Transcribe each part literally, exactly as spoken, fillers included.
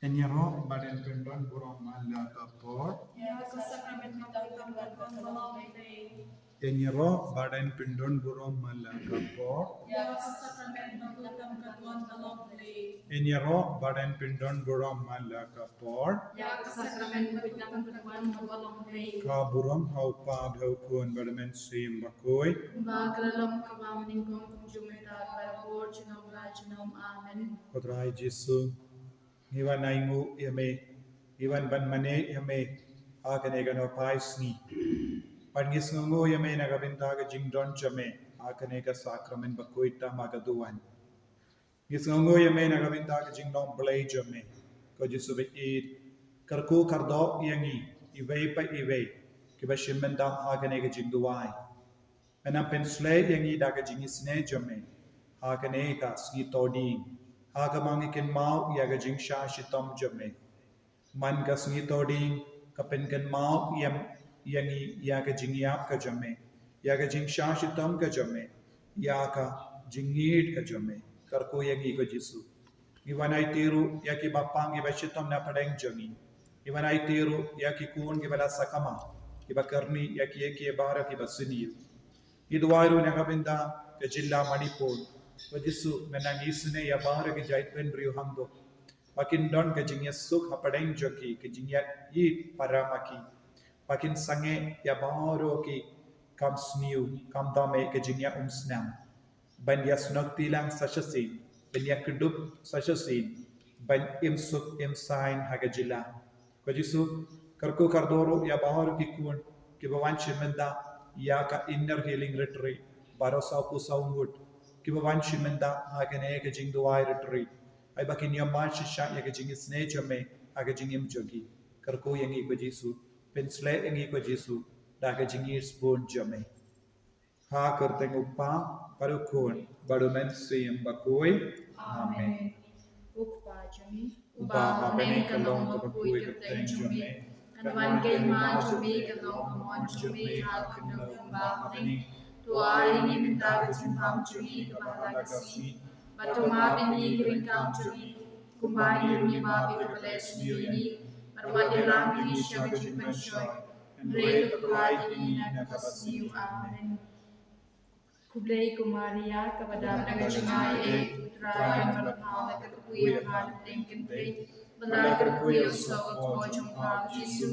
Ïaroh bad pyndon burom man la ka por. Ïa ka sakramen ka don ka don ka long dei. Ïaroh bad pyndon burom man la ka por. Ïa ka sakramen ka don ka don ka long dei. Ïaroh bad pyndon burom man la ka por. Ïa ka sakramen ka don ka don ka long dei. Ka burom ha u Kpa bad ha u Khun bad ha u Mynsiem Bakhuid. Ba ka la long kaba nyngkong kumjuh mynta bad barabor junom la junom. Amen. Ko Trai Jisu, ngi wan ainguh ïa me, ngi wan ban mane ïa me ha kane ka nongpynsngi. Bad ngi sngewnguh ïa me na ka bynta ka jingdon jong me ha kane ka sakramen bakhuid tam ha ka duwan. Ngi sngewnguh ïa me na ka bynta ka jinglong Blei jong me. Ko Jisu ba ïeit, kyrkhu kyrdoh ïa ngi iwei pa iwei kiba shim bynta ha kane ka jingduwai. Mynta pynshlei ïa ngi da ka jingisynei jong me ha kane ka sngi Thohdieng, ha kaba ngi kynmaw ïa ka jingshah shitom jong me. Man ka sngi Thohdieng ka pynkynmaw ïa, ïa ngi ïa ka jingïap ka jong me, ïa ka jingshah shitom ka jong me, ïa ka jingïeit ka jong me. Kyrkhu ïa ngi ko Jisu. Ngi wan aiti ruh ïa kiba pang kiba shitom na pdeng jong ngi. Ngi wan aiti ruh ïa ki khun kiba la sakma, kiba kyrni, ïa ki, ïa ki baroh kiba sniew. Ngi duwai ruh na ka bynta ka jylla Manipur. Ko Jisu, mynta ngi isynei ïa baroh ki jaitbynriew hangto ba kin don ka jingïasuk hapdeng jong ki, ka jingïaid para ma ki. Ba kin sangeh ïa baroh ki kam sniew, kam dam eh ka jingïaumsnam. Ban ïasnoh kti lang sa shisien, ban ïakdup sa shisien, ban im suk im saiñ ha ka jylla. Ko Jisu, kyrkhu kyrdoh ruh ïa baroh ki khun kiba wan shim bynta ïa ka Inner Healing Retreat baroh sawphew saw ngut kiba wan shim bynta ha kane ka jingduwai retreat. Ai ba kin ïoh man shisha ïa ka jingisynei jong me ha ka jingim jong ki. Kyrkhu ïa ngi ko Jisu, pynshlei ïa ngi ko Jisu da ka jingïeit sbun jong me. Ha ka kyrteng u Kpa bad u Khun bad u Mynsiem Bakhuid. Amen. U Kpa jong ngi uba ha bneng, ka long kaba khuid ka kyrteng jong me. Kan wan ka hima jong me, kan long ka mon jong me ha ka khyndew kumba ha bneng. To ai ïa ngi mynta ka jingbam jong ngi kaba ha la ka sngi. Bad to map ïa ngi ki ryngkam jong ngi kumba ngi map ïa kiba leh sniew ïa ngi. Bad wat ïalam ïa ngi sha ka jingpynshoi, hynrei to pynlait ïa ngi na kaba sniew. Amen. Khublei ko Maria, kaba dap da ka jingaiei, U Trai u don bad pha, la kyrkhu ïa pha hapdeng ki kynthei, bad la kyrkhu ïa u soh u kpoh jong pha u Jisu.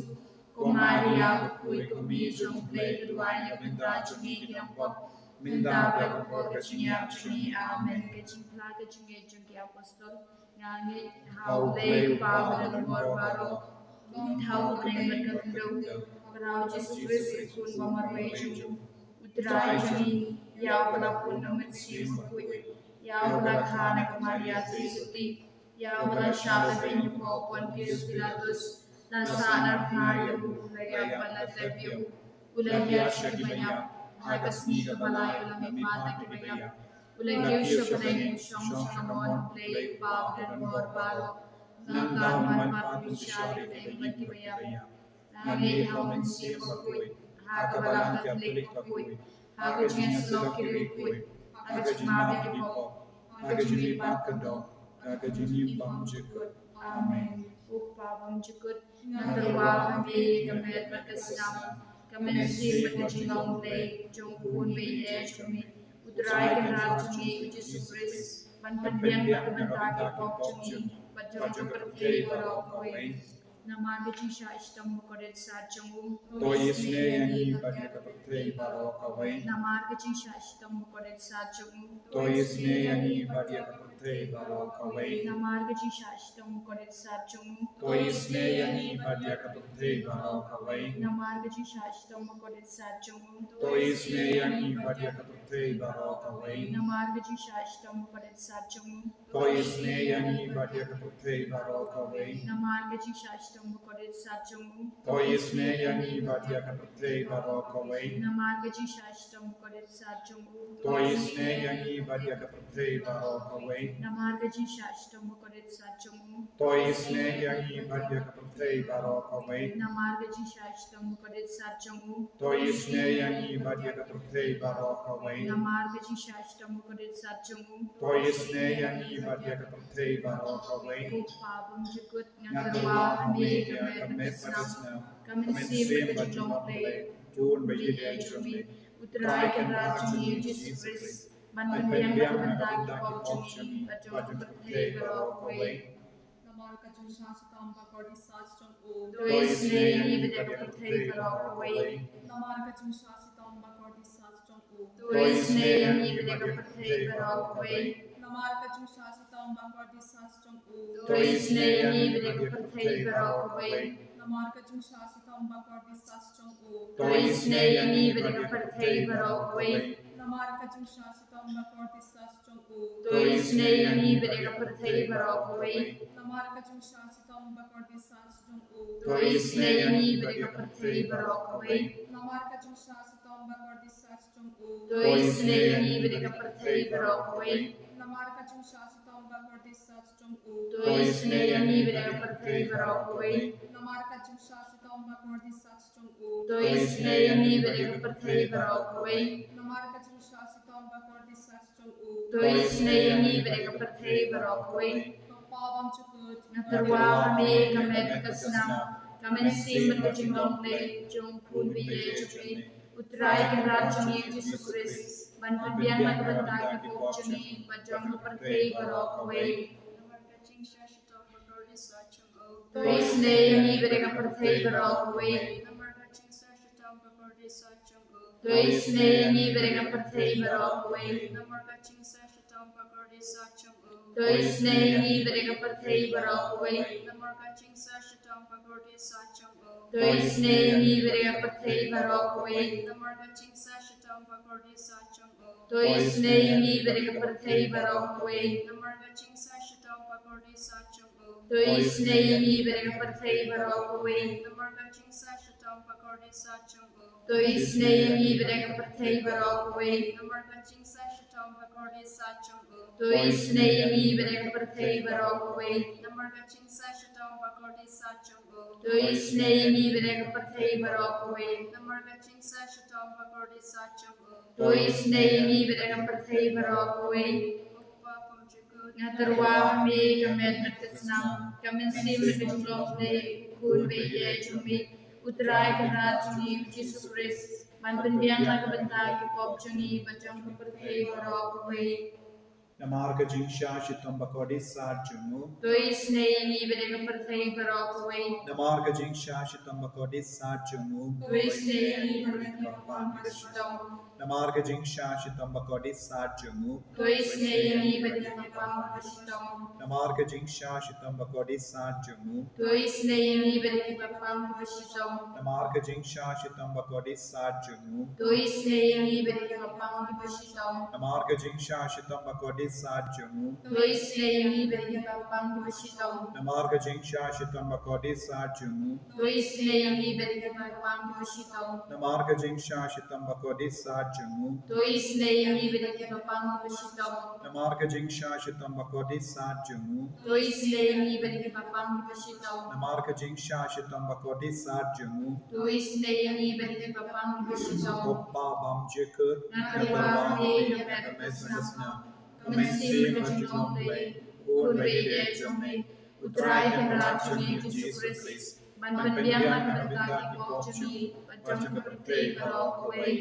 Ko Maria bakhuid, ko Mei jong U Blei, to duwai ïa ngi ki nongpop, mynta bad ha ka por ka jingïap jong ngi. Amen. Ka jingphla ka jingngeit jong ki apostol. Nga ngeit ha U Blei U Kpa uba donbor baroh, u nongthaw ha bneng bad ha ka khyndew, bad ha U Jisu Khrist u Khun ba marwei jong u, U Trai jong ngi, ïa uba la bun na U Mynsiem Bakhuid, ïa uba la kha na ka Maria Theisotti, ïa uba la shah lehbeiñ hapoh u Pontius Pilatus, la sah narphna ïa u, la ïap bad la tep ïa u, u la hiar sha kiba ïap, ha ka sngi kaba lai u la mihpat na kiba ïap, u la kiew sha bneng, u shong sha ka mon U Blei U Kpa uba donbor baroh. Nangta un wan pat pynshai ïa kiba im bad kiba ïap. Nga ngeit ha U Mynsiem Bakhuid, ha ka Balang Katholik bakhuid, ha ka jingïasyllok ki riewkhuid, ha ka jingmap ïa ki pop, ha ka jingmihpat kyndong, ha ka jingim bymjukut. Amen. Ko Kpa bymjukut, nga tyrwa ha me ïa ka met bad ka snam, ka mynsiem bad ka jinglong Blei jong U Khun baieit jong me, U Trai Kynrad jong ngi U Jisu Khrist, ban pynbiang na ka bynta ki pop jong ngi bad jong ka pyrthei baroh kawei. Namar ka jingshah shitom bakordit sat jong u, to isynei ïa ngi bad ïa ka pyrthei baroh kawei. Namar ka jingshah shitom bakordit sat jong u, to isynei ïa ngi bad ïa ka pyrthei baroh kawei. Namar ka jingshah shitom bakordit sat jong u, to isynei ïa ngi bad ïa ka pyrthei baroh kawei. Namar ka jingshah shitom bakordit sat jong u, to isynei ïa ngi bad ïa ka pyrthei baroh kawei. Namar ka jingshah shitom bakordit sat jong u, to isynei ïa ngi bad ïa ka pyrthei baroh kawei. Namar ka jingshah shitom shitom bakordit sat jong u. To isynei ïa ngi bad ïa ka pyrthei baroh kawei. Namar ka jingshah shitom bakordit sat jong u. To isynei ïa ngi bad ïa ka pyrthei baroh kawei. Namar ka jingshah shitom bakordit sat jong u. To isynei ïa ngi bad ïa ka pyrthei baroh kawei. Namar ka jingshah shitom bakordit sat jong u. To isynei ïa ngi bad ïa ka pyrthei baroh kawei. Namar ka jingshah shitom bakordit sat jong u. To isynei ïa ngi bad ïa ka pyrthei baroh kawei. Ko Pa bymjukut, nga tyrwa ha me ka met bad ka snam, ka mynsiem bad ka jinglong Blei, bun ba ïeit jong me, U Trai Kynrad jong ngi U Jisu Khrist, ban pynbiang na ka bynta ki pop jong ngi bad jong ka pyrthei baroh kawei. Namar ka jingshah shitom bakordit sat jong u. To isynei ïa ngi bad ïa ka pyrthei baroh kawei. Namar ka jingshah shitom bakordit sat jong u. To isynei ïa ngi bad ïa ka pyrthei baroh kawei. Namar ka jingshah shitom bakordit sat jong u. To isynei ïa ngi bad ïa ka pyrthei baroh kawei. Namar ka jingshah shitom bakordit sat jong u. To isynei ïa ngi bad ïa ka pyrthei baroh kawei. Namar ka jingshah shitom bakordit sat jong u. To isynei ïa ngi bad ïa ka pyrthei baroh kawei. Namar ka jingshah shitom bakordit sat jong u. To isynei ïa ngi bad ïa ka pyrthei baroh kawei. Namar ka jingshah shitom bakordit sat jong u. To isynei ïa ngi bad ïa ka pyrthei baroh kawei. Namar ka jingshah shitom bakordit sat jong u. To isynei ïa ngi bad ïa ka pyrthei baroh kawei. Namar ka jingshah shitom bakordit sat jong u. To isynei ïa ngi bad ïa ka pyrthei baroh kawei. Namar ka jingshah shitom bakordit sat jong u. To isynei ïa ngi bad ïa ka pyrthei baroh kawei. Ko Pa bymjukut, nga tyrwa ha me ka met bad ka snam, ka mynsiem bad ka jinglong Blei jong U Khun ba ïeit jong me, U Trai Kynrad jong ngi U Jisu Khrist, ban pynbiang na ka bynta ki pop jong ngi bad jong ka pyrthei baroh kawei. Namar ka jingshah shitom bakordit sat jong u. To isynei ïa ngi bad ïa ka pyrthei baroh kawei. Namar ka jingshah shitom bakordit sat jong u. To isynei ïa ngi bad ïa ka pyrthei baroh kawei. Namar ka jingshah shitom bakordit sat jong u. To isynei ïa ngi bad ïa ka pyrthei baroh kawei. Namar ka jingshah shitom bakordit sat jong u. To isynei ïa ngi bad ïa ka pyrthei baroh kawei. Namar ka jingshah shitom bakordit sat jong u. To isynei ïa ngi bad ïa ka pyrthei baroh kawei. Namar ka jingshah shitom bakordit sat jong u. To isynei ïa ngi bad ïa ka pyrthei baroh kawei. Namar ka jingshah shitom bakordit sat jong u. To isynei ïa ngi bad ïa ka pyrthei baroh kawei. Namar ka jingshah shitom bakordit sat jong u. To isynei ïa ngi bad ïa ka pyrthei baroh kawei. Namar ka jingshah shitom bakordit sat jong u. To isynei ïa ngi bad ïa ka pyrthei baroh kawei. Namar ka jingshah shitom bakordit sat jong u. To isynei ïa ngi bad ïa ka pyrthei baroh kawei. Ko Pa bymjukut, nga tyrwa ha me ka met bad ka snam, ka mynsiem bad ka jinglong Blei U Khun ba ïeit jong me, U Trai Kynrad jong ngi U Jisu Khrist, ban pynbiang na ka bynta ki pop jong ngi bad jong ka pyrthei baroh kawei. Namar ka jingshah shitom bakordit sat jong u. To isynei ïa ngi bad ïa ka pyrthei baroh kawei. Namar ka jingshah shitom bakordit sat jong u. To isynei ïa ngi bad ïa ka pyrthei baroh kawei. Namar ka jingshah shitom bakordit sat jong u. To isynei ïa ngi bad ïa ka pyrthei baroh kawei. Namar ka jingshah shitom bakordit sat jong u. To isynei ïa ngi bad ïa ka pyrthei baroh kawei. Namar ka jingshah shitom bakordit sat jong u. To isynei ïa ngi bad ïa ka pyrthei baroh kawei. Namar ka jingshah shitom bakordit sat jong u. To isynei ïa ngi bad ïa ka pyrthei baroh kawei. Namar ka jingshah shitom bakordit sat jong u. To isynei ïa ngi bad ïa ka pyrthei baroh kawei. Namar ka jingshah shitom bakordit sat jong u. To isynei ïa ngi bad ïa ka pyrthei baroh kawei. Namar ka jingshah shitom bakordit sat jong u. To isynei ïa ngi bad ïa ka pyrthei baroh kawei. Namar ka jingshah shitom bakordit sat jong u. To isynei ïa ngi bad ïa ka pyrthei baroh kawei. Ko Pa bymjukut, nga tyrwa ha me ka met bad ka snam, ka mynsiem bad ka jinglong Blei U Khun ba ïeit jong me, U Trai Kynrad jong ngi U Jisu Khrist, ban pynbiang na ka bynta ki pop jong ngi bad jong ka pyrthei baroh kawei.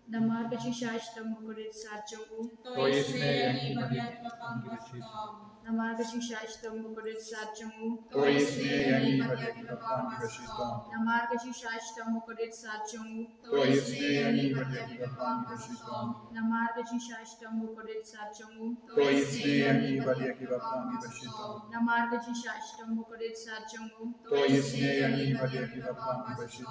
Namar ka jingshah shitom bakordit sat jong u. To isynei ïa ngi bad ïa ka pyrthei baroh kawei. Namar ka jingshah shitom bakordit sat jong u. To isynei ïa ngi bad ïa ka pyrthei baroh kawei. Namar ka jingshah shitom bakordit sat jong u. To isynei ïa ngi bad ïa ka pyrthei baroh kawei. Namar ka jingshah shitom bakordit sat jong u. To isynei ïa ngi bad ïa ka pyrthei baroh kawei. Namar ka jingshah shitom bakordit sat jong u. To isynei ïa ngi bad ïa ka pyrthei baroh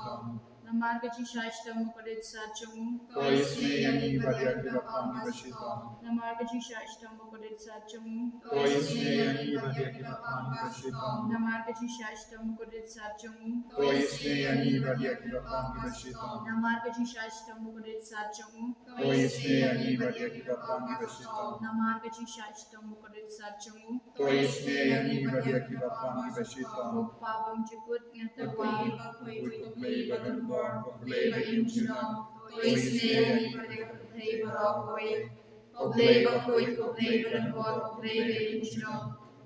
kawei. Namar ka jingshah shitom bakordit sat jong u. To isynei ïa ngi bad ïa kiba pang kiba shitom. Namar ka jingshah shitom bakordit sat jong u. To isynei ïa ngi bad ïa kiba pang kiba shitom. Namar ka jingshah shitom bakordit sat jong u. To isynei ïa ngi bad ïa kiba pang kiba shitom. Namar ka jingshah shitom bakordit sat jong u. To isynei ïa ngi bad ïa kiba pang kiba shitom. Namar ka jingshah shitom bakordit sat jong u. To isynei ïa ngi bad ïa kiba pang kiba shitom. Ko Kpa bymjukut, nga tyrwa ïa phi, ko Blei ba donbor, ko Blei ba im junom. To isynei ïa ngi bad ïa ka pyrthei baroh kawei. Ko Blei bakhuid, ko Blei ba donbor, ko Blei ba im junom.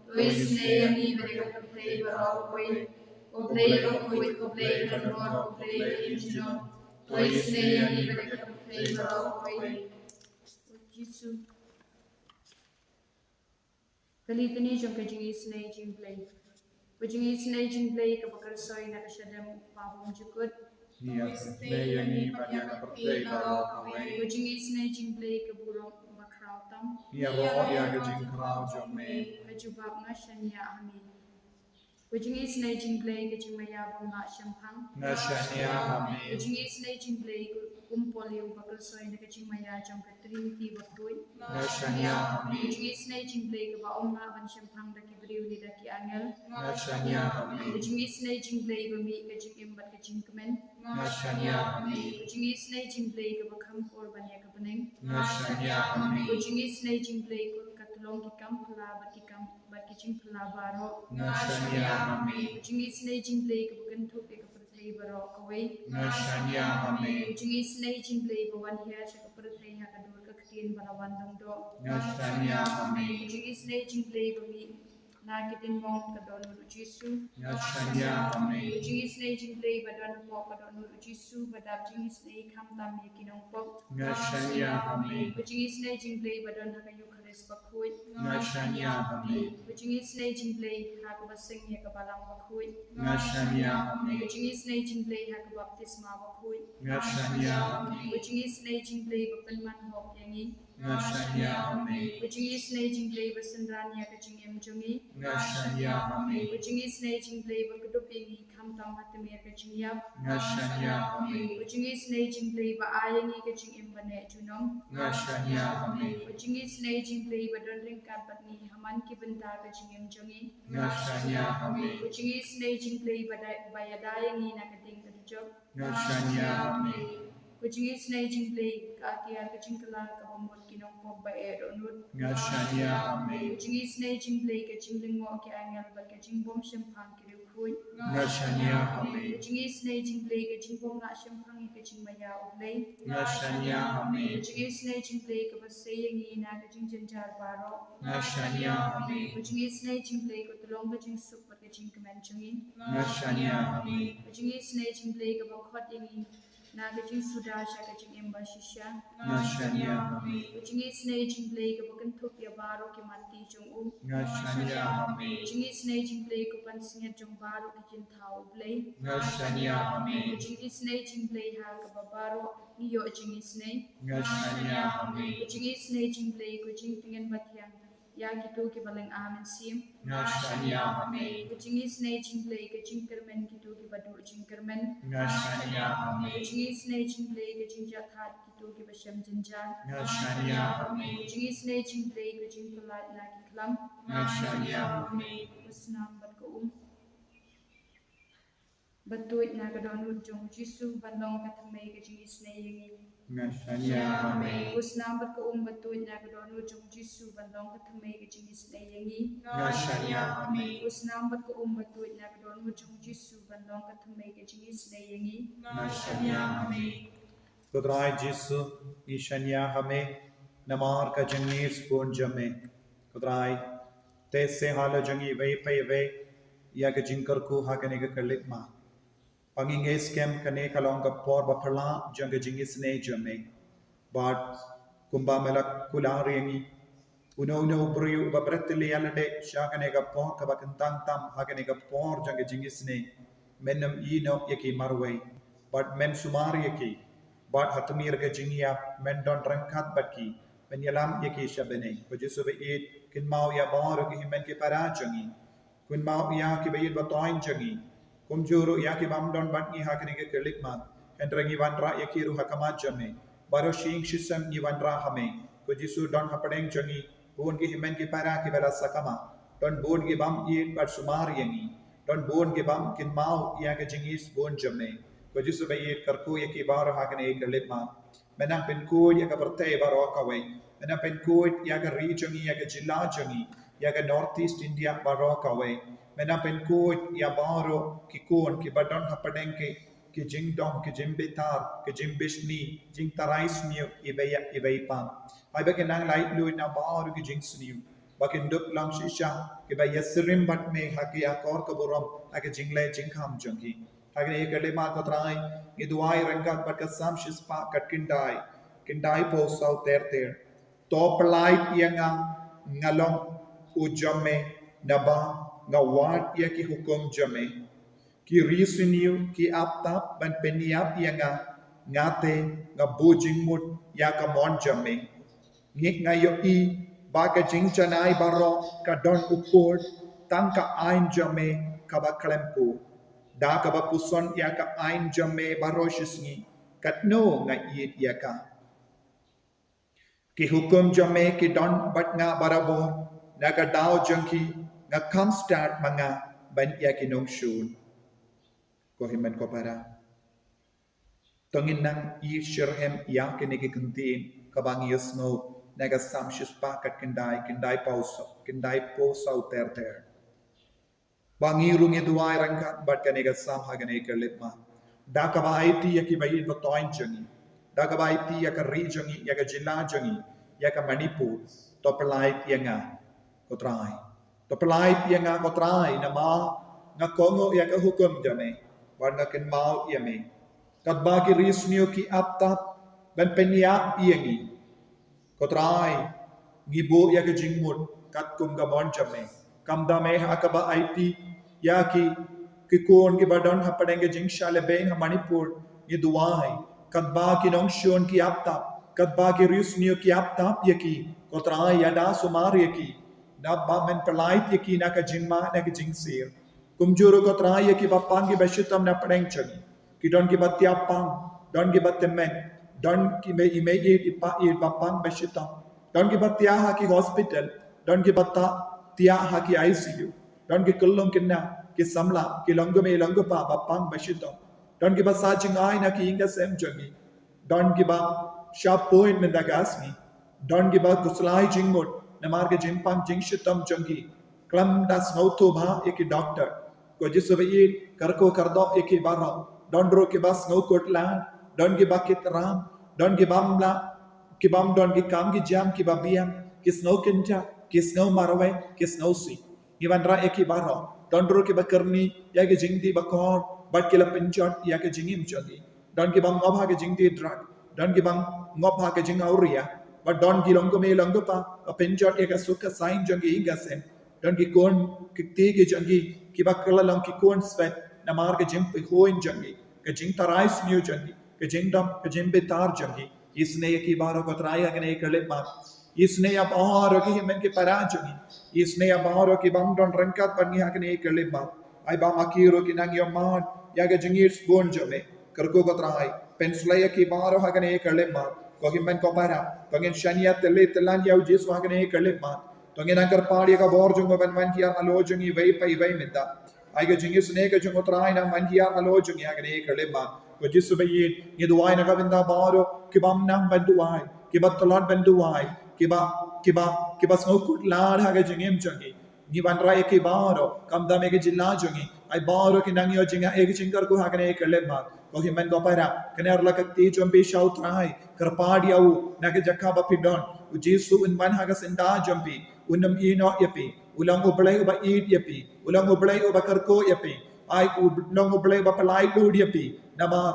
To isynei ïa ngi bad ïa ka pyrthei baroh kawei. Ko Blei bakhuid, ko Blei ba donbor, ko Blei ba im junom. To isynei ïa ngi bad ïa ka pyrthei baroh kawei. Ko Jisu. Ka Litany jong ka jingisynei jong U Blei. Ka jingisynei jong U Blei kaba kyrsoi na ka shadem U Kpa bymjukut. Ngi ïa isynei ïa ngi bad ïa ka pyrthei baroh kawei. Ka jingisynei jong U Blei ka burom bakhraw tam. Ngi ïaroh ïa ka jingkhraw jong me. Ka jubab: Nga shaniah ha me. Ka jingisynei jong U Blei ka jingmaïa bym lah shemphang. Nga shaniah ha me. Ka jingisynei jong U Blei ka um polio ba kyrsoi na ka jingmaïa jong ka Trinity bakhuid. Nga shaniah ha me. Ka jingisynei jong U Blei kaba ym lah ban shemphang da ki briew ne da ki angel. Nga shaniah ha me. Ka jingisynei jong U Blei ba mih ka jingim bad ka jingkmen. Nga shaniah ha me. Ka jingisynei jong U Blei kaba kham kor ban ïa ka bneng. Nga shaniah ha me. Ka jingisynei jong U Blei ka, ka tyllong ki kam phylla bad ki kam, bad ki jingphylla baroh. Nga shaniah ha me. Ka jingisynei jong U Blei kaba kynthup ïa ka pyrthei baroh kawei. Nga shaniah ha me. Ka jingisynei jong U Blei ba wan hiar sha ka pyrthei ha ka dur ka ktien ba la wan dong doh. Nga shaniah ha me. Ka jingisynei jong U Blei ba mih na ki diengmong ka dohnud U Jisu. Nga shaniah ha me. Ka jingisynei jong U Blei ba don hapoh ka dohnud U Jisu, ba dap jingisynei khamtam ïa ki nongpop. Nga shaniah ha me. Ka jingisynei jong U Blei ba don ha ka Eukharist bakhuid. Nga shaniah ha me. Ka jingisynei jong U Blei ha kaba seng ïa ka Balang bakhuid. Nga shaniah ha me. Ka jingisynei jong U Blei ha ka baptisma bakhuid. Nga shaniah ha me. Ka jingisynei jong U Blei ba pynman hok ïa ngi. Nga shaniah ha me. Ka jingisynei jong U Blei ba synran ïa ka jingim jong ngi. Nga shaniah ha me. Ka jingisynei jong U Blei ba kdup ïa ngi khamtam ha tmier ka jingïap. Nga shaniah ha me. Ka jingisynei jong U Blei ba ai ïa ngi ka jingim ba neh junom. Nga shaniah ha me. Ka jingisynei jong U Blei ba don ryngkat bad ngi ha man ki bynta ka jingim jong ngi. Nga shaniah ha me. Ka jingisynei jong U Blei ba da, ba ïada ïa ngi na ka ding ka dujok. Nga shaniah ha me. Ka jingisynei jong U Blei ka atiar ka jingkylla kaba mut ki nongpop ba eh dohnud. Nga shaniah ha me. Ka jingisynei jong U Blei ka jinglyngngoh ki angel bad ka jingbymshemphang ki riewkhuid. Nga shaniah ha me. Ka jingisynei jong U Blei ka jingbymlah shemphang ïa ka jingmaïa U Blei. Nga shaniah ha me. Ka jingisynei jong U Blei kaba sei ïa ngi na ka jingjynjar baroh. Nga shaniah ha me. Ka jingisynei jong U Blei ka tyllong ka jingsuk bad ka jingkmen jong ngi. Nga shaniah ha me. Ka jingisynei jong U Blei kaba khot ïa ngi na ka jingsuda sha ka jingim ba shisha. Nga shaniah ha me. Ka jingisynei jong U Blei kaba kynthup ïa baroh ki matti jong u. Nga shaniah ha me. Ka jingisynei jong U Blei ka pansngiat jong baroh ki jingthaw U Blei. Nga shaniah ha me. Ka jingisynei jong U Blei ha kaba baroh ngi ïoh jingisynei. Nga shaniah ha me. Ka jingisynei jong U Blei ka jingtngen ba thiang ïa kito kiba lynga mynsiem. Nga shaniah ha me. Ka jingisynei jong U Blei ka jingkyrmen kito kiba duh jingkyrmen. Nga shaniah ha me. Ka jingisynei jong U Blei ka jingjahthait kito kiba shem jynjar. Nga shaniah ha me. Ka jingisynei jong U Blei ka jingpyllait na ki khlam. Nga shaniah ha me. Ka snam bad ka um ba tuid na ka dohnud jong U Jisu ban long ka thymmei ka jingisynei ïa ngi. Nga shaniah ha me. Ka snam bad ka um ba tuid na ka dohnud jong U Jisu ban long ka thymmei ka jingisynei ïa ngi. Nga shaniah ha me. Ka snam bad ka um ba tuid na ka dohnud jong U Jisu ban long ka thymmei ka jingisynei ïa ngi. Nga shaniah ha me. Ko Trai Jisu, ngi shaniah ha me namar ka jingngeit sbun jong me. Ko Trai, te se halor jong ngi iwei pa iwei ïa ka jingkyrkhu ha kane ka khyllipmat. Ba ngi ngeit skhem kane ka long ka por ba phylla jong ka jingisynei jong me. Bad kumba me la kular ïa ngi, uno uno u briew uba bret tylli ïa lade sha kane ka por kaba kyntang tam ha kane ka por jong ka jingisynei, men ym ïehnoh ïa ki marwei, bad men sumar ïa ki. Bad ha tmier ka jingïap men don ryngkat bad ki, men ïalam ïa ki sha bneng. Ko Jisu ba ïeit, kynmaw ïa baroh ki hynmen ki para jong ngi. Kynmaw ïa kiba ïeit ba thoiñ jong ngi. Kumjuh ruh ïa ki bym don bad ngi ha kane ka khyllipmat. Hynrei ngi wanrah ïa ki ruh ha khmat jong me. Baroh shi ïing shi sem ngi wanrah ha me. Ko Jisu, don hapdeng jong ngi bun ki hynmen ki para kiba la sakma. Don bun ki bym ïeit bad sumar ïa ngi. Don bun ki bym kynmaw ïa ka jingïeit bun jong me. Ko Jisu ba ïeit, kyrkhu ïa ki baroh ha kane ka khyllipmat. Men nang pynkhuid ïa ka pyrthei baroh kawei. Men nang pynkhuid ïa ka ri jong ngi, ïa ka jylla jong ngi, ïa ka North East India baroh kawei. Men nang pynkhuid ïa baroh ki khun kiba don hapdeng ki, ki jingdom, ki jingbitar, ki jingbishni, jingtharai sniew iwei ïa iwei pat. Ai ba kin nang laitluid na baroh ki jingsniew. Ba kin dup long shisha kiba ïasyriem bad me ha ki akor ka burom ha ki jingleh jingkham jong ki. Ha kane ka khyllipmat ko Trai, ngi duwai ryngkat bad ka Salm shispah khatkhyndai, khyndaiphew saw ter ter. To pyllait ïa nga, nga long u jong me, naba nga wad ïa ki hukum jong me. Ki ri sniew ki ap tap ban pynïap ïa nga, nga te nga buh jingmut ïa ka mon jong me. Ngi, nga ïohi ba ka jingjanai baroh ka don u pud tang ka aiñ jong me kaba khlem pud. Da kaba puson ïa ka aiñ jong me baroh shi sngi, katno nga ïeit ïa ka. Ki hukum jong me ki don bad nga barabor, na ka daw jong ki nga kham stad ma nga ban ïa ki nongshun. Ko hynmen ko para, to ngin nang ïeit shitrhem ïa kine ki kyntien kaba ngi ïohsngew na ka Salm shispah khatkhyndai, khyndaiphew saw, khyndaiphew saw ter ter. Ba ngi ruh ngi duwai ryngkat bad kane ka Salm ha kane ka khyllipmat. Da kaba aiti ïa kiba ïeit ba thoiñ jong ngi. Da kaba aiti ïa ka ri jong ngi, ïa ka jylla jong ngi, ïa ka Manipur. To pyllait ïa nga, ko Trai. To pyllait ïa nga, ko Trai, namar nga kohnguh ïa ka hukum jong me, bad nga kynmaw ïa me. Katba ki ri sniew ki ap tap ban pynïap ïa ngi, ko Trai, ngi buh ïa ka jingmut katkum ka mon jong me. Kumta me ha kaba aiti ïa ki, ki khun kiba don hapdeng ka jingshah lehbeiñ ha Manipur, ngi duwai. Katba ki nongshun ki ap tap, katba ki ri sniew ki ap tap ïa ki, ko Trai, ïada sumar ïa ki. Naba men pyllait ïa ki na ka jingma, na ka jingsir. Kumjuh ruh ko Trai ïa kiba pang kiba shitom na pdeng jong ngi. Ki don kiba thiah pang, don kiba tymmen, don kiba i mei ïeit i pa ïeit ba pang ba shitom. Don kiba thiah ha ki hospital, don kiba ta thiah ha ki I C U. Don ki khyllung khynnah, ki samla, ki longkmie longkpa ba pang ba shitom. Don kiba sah jngai na ki ïing ka sem jong ngi. Don kiba shah point mynta ka sngi. Don kiba khuslai jingmut namar ka jingpang jingshitom jong ki. Khlem da sngewthuh bha ïa ki doktor. Ko Jisu ba ïeit, kyrkhu kyrdoh ïa ki baroh. Don ruh kiba sngewkhuslai, don kiba kit ram, don kibym lah, kibym don ki kam ki jam kiba biang, ki sngew kynjah, ki sngew marwei, ki sngew sih. Ngi wanrah ïa ki baroh. Don ruh kiba kyrni ïa ki jingdih bakor bad ki la pynjot ïa ki jingim jong ki. Don kiba ngop ha ki jingdih drug, don kiba ngop ha ki jingawria, bad don ki longkmie longkpa ba pynjot ïa ka suk ka saiñ jong ki ïing ka sem. Don ki khun ki kti ki jong ki kiba kylla long ki khun swet namar ka jingpyrkhat jong ki, ka jingtharai sniew jong ki, ka jingdom, ka jingbitar jong ki. Isynei ïa ki baroh ko Trai ha kane ka khyllipmat. Isynei ïa baroh ki hynmen ki para jong ngi. Isynei ïa baroh kibym don ryngkat bad ngi ha kane ka khyllipmat. Ai ba ma ki ruh kin nang ïohmad ïa ka jingïeit bun jong me. Kyrkhu ko Trai, pynshlei ïa ki baroh ha kane ka khyllipmat. Ko hynmen ko para, to ngin shaniah tylli tyllun ïa u Jisu ha kane ka khyllipmat. To ngin nang kyrpad ïa ka bor jong u ban wan hiar halor jong ngi iwei pa iwei mynta. Ai ka jingisynei ka jong u Trai nang wan hiar halor jong ngi ha kane ka khyllipmat. Ko Jisu ba ïeit, ngi duwai na ka bynta baroh kibym nang ban duwai, kiba tlot ban duwai, kiba, kiba, kiba sngewkhuslai ha ka jingim jong ki. Ngi wanrah ïa ki baroh, khamtam ïa ka jylla jong ngi. Ai baroh ki nang ïoh jingïa, ïa ka jingkyrkhu ha kane ka khyllipmat. Ko hynmen ko para, kane la ka kti jong phi sha u Trai, kyrpad ïa u na ka jaka ba phi don. U Jisu un wan ha ka syndah jong phi, un ym ïehnoh ïa phi. U long U Blei uba ïeit ïa phi. U long U Blei uba kyrkhu ïa phi. Ai u long U Blei uba pyllait lut ïa phi. Namar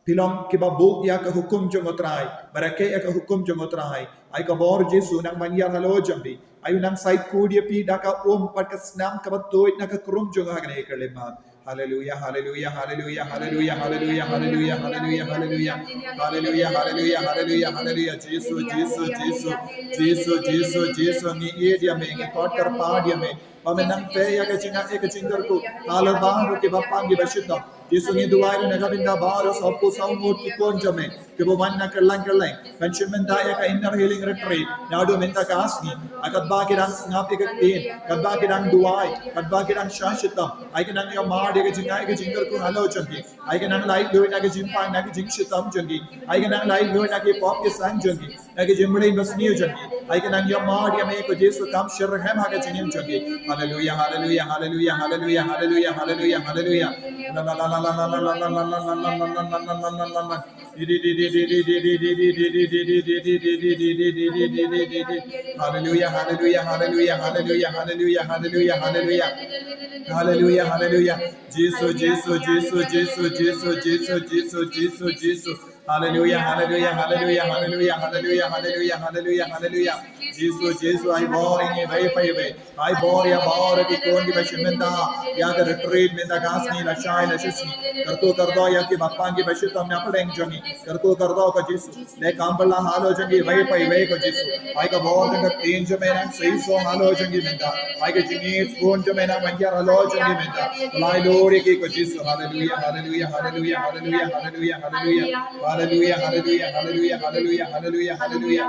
phi long kiba buh ïa ka hukum jong u Trai, ba rakhe ïa ka hukum jong u Trai. Ai ka bor Jisu nang wan hiar halor jong phi. Ai u nang sait kut ïa phi da ka um bad ka snam kaba tuid na ka krum jong u ha kane ka khyllipmat. Haleluia, haleluia, haleluia, haleluia, haleluia, haleluia, haleluia, haleluia, haleluia, haleluia, haleluia, Jisu, Jisu, Jisu, Jisu, Jisu, Jisu, ngi ïeit ïa me, ngi khot kyrpad ïa me. ba men nang peit ïa ka jingngeit, ïa ka jingkyrkhu halor baroh kiba pang kiba shitom. Jisu, ngi duwai ruh na ka bynta baroh sawphew saw ngut ki khun jong me kiba wan na kylleng kylleng ban shim bynta ïa ka Inner Healing Retreat naduh mynta ka sngi. Ai katba ki dang sngap ïa ka ktien, katba ki dang duwai, katba ki dang shah shitom, ai ki nang ïohmad ïa ka jingngeit, ïa ka jingkyrkhu halor jong ki. Ai ki nang laitluid na ka jingpang, na ka jingshitom jong ki. Ai ki nang laitluid na ki pop ki sang jong ki, na ka jingmlien basniew jong ki. Ai ki nang ïohmad ïa me ko Jisu, kam shitrhem ha ka jingim jong ki. Haleluya, haleluya, haleluya, haleluya, haleluya, haleluya, haleluya. Haleluya, haleluya, haleluya, haleluya, haleluya, haleluya, haleluya, haleluya. Haleluya, haleluya. Jisu, Jisu, Jisu, Jisu, Jisu, Jisu, Jisu, Jisu, Jisu. Haleluya, haleluya, haleluya, haleluya, haleluya, haleluya, haleluya, haleluya. Jisu, Jisu, ai bor ïa ngi iwei pa iwei. Ai bor ïa baroh ki khun kiba shim bynta ïa ka retreat mynta ka sngi, lashai lashisngi. Kyrkhu kyrdoh ïa kiba pang kiba shitom na pdeng jong ngi. Kyrkhu kyrdoh ko Jisu. Leh kam pynlong halor jong ngi iwei pa iwei ko Jisu. Ai ka bor jong ka ktien jong me nang seisoh halor jong ngi mynta. Ai ka jingïeit jong me nang mynta halor jong ngi mynta. Laitluid ïa ki ko Jisu. Haleluya, haleluya, haleluya, haleluya, haleluya, haleluya. Haleluya, haleluya, haleluya, haleluya, haleluya, haleluya.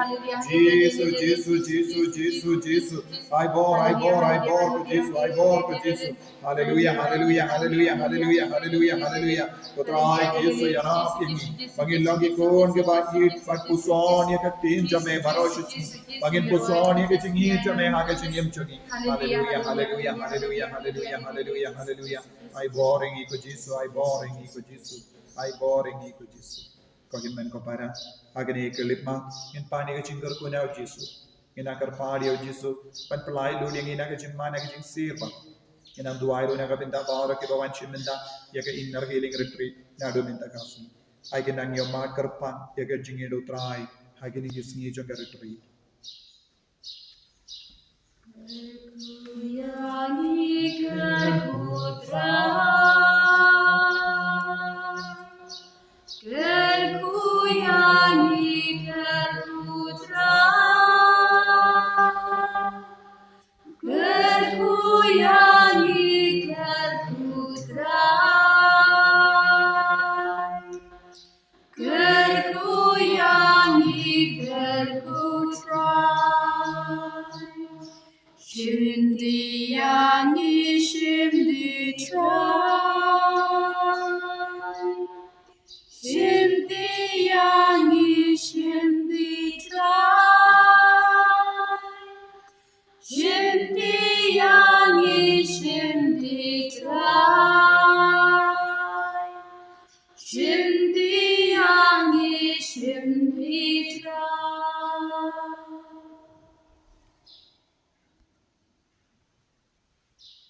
Jisu, Jisu, Jisu, Jisu, Jisu. Ai bor, ai bor, ai bor ko Jisu, ai bor ko Jisu. Haleluya, haleluya, haleluya, haleluya, haleluya, haleluya. Ko Trai Jisu, ïarap ïa ngi ba ngin long ki khun kiba ïeit, ba puson ïa ka ktien jong me baroh shi sngi. Ba ngin puson ïa ka jingïeit jong me ha ka jingim jong ngi. Haleluya, haleluya, haleluya, haleluya, haleluya, haleluya. Ai bor ïa ngi ko Jisu, ai bor ïa ngi ko Jisu, ai bor ïa ngi ko Jisu. Ko hynmen ko para, ha kane ka lip mass ngin pan ïa ka jingkyrkhu na u Jisu. Ngin nang kyrpad ïa u Jisu ban pynlait lut ïa ngi na ka jingman, na ka jingsyrwa. Ngin nang duwai ruh na ka bynta baroh kiba wan shim bynta ïa ka Inner Healing Retreat naduh mynta ka sngi. Ai kin nang ïohmad kyrpang ïa ka jingïeit u Trai ha kine ki sngi jong ka retreat. Kyrkhu ïa ngi, kyrkhu Trai. Kyrkhu ïa ngi, kyrkhu Trai. Kyrkhu ïa ngi, kyrkhu Trai. Kyrkhu ïa ngi, kyrkhu Trai. Shim di ïa ngi, shim di Trai.